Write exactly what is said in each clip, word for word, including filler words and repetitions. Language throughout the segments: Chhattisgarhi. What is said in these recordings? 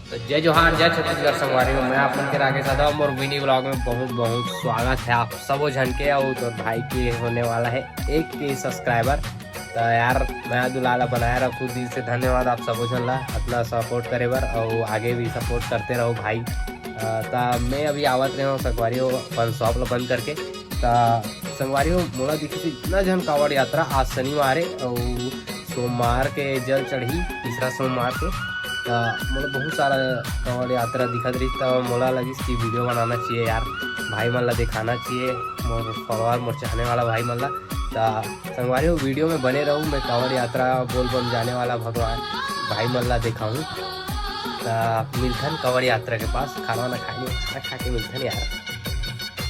तो जय जोहार, जय छत्तीसगढ़ संगवारी हो, मैं आप मन के राकेश यादव। मोर मिनी व्लॉग में बहुत बहुत स्वागत है आप सबो झन के। और तो भाई के होने वाला है एक के सब्सक्राइबर। तो यार, मैं दुलाला बनाए रखू, दिल से धन्यवाद आप सबो झन ला इतना सपोर्ट करे बर, और आगे भी सपोर्ट करते रहो भाई। अ, त मैं अभी आवत रहे हूँ संगवारी हो अपन शॉप ला बंद करके। त संगवारी हो, मोला दिखिस इतना झन कावड़ यात्रा आज शनिवार है और सोमवार के जल चढ़ी, तीसरा सोमवार के। त मोला बहुत सारा कावड़ यात्रा दिखत रही, त मोला लगिस कि वीडियो बनाना चाहिए यार, भाई मन ला दिखाना चाहिए, मोर फॉलोअर, मोर चाहने वाला भाई मन ला। त संगवारी हो, वीडियो में बने रहू, मैं कांवड़ यात्रा बोलबम जाने वाला भगवान भाई मन ला दिखाऊं। त मिलथन कांवड़ यात्रा के पास, खाना वाना खाए नहीं, खाना खा के मिलथन यार।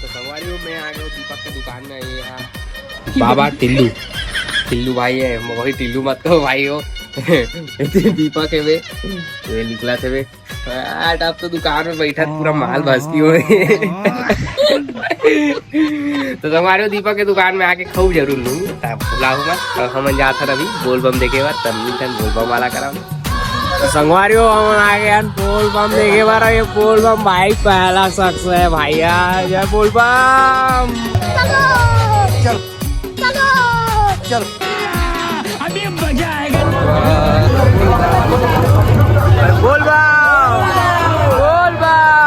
तो संगवारी हो, मैं आ गया दीपक की दुकान में। ये हा बाबा टिल्लू, टिल्लू भाई है, वही टिल्लू मत कहो भाई हो। दीपक है वे, ये निकला थे वे। आज आप तो दुकान में बैठा पूरा माल भसकी हो। तो संगवारी हो, दीपक के दुकान में आके खाऊ जरूर लू, तब भुलाहू मत। और हमन जात हन अभी बोलबम देखे बर, तब मिलथन बोलबम वाला करा। तो संगवारी हो, हमन आ गए हन बोलबम देखे बर। ये बोलबम भाई पहला शख्स है भैया, जय बोलबम। चल, चल। अभी मजा आएगा। बोल बम, बोल बम।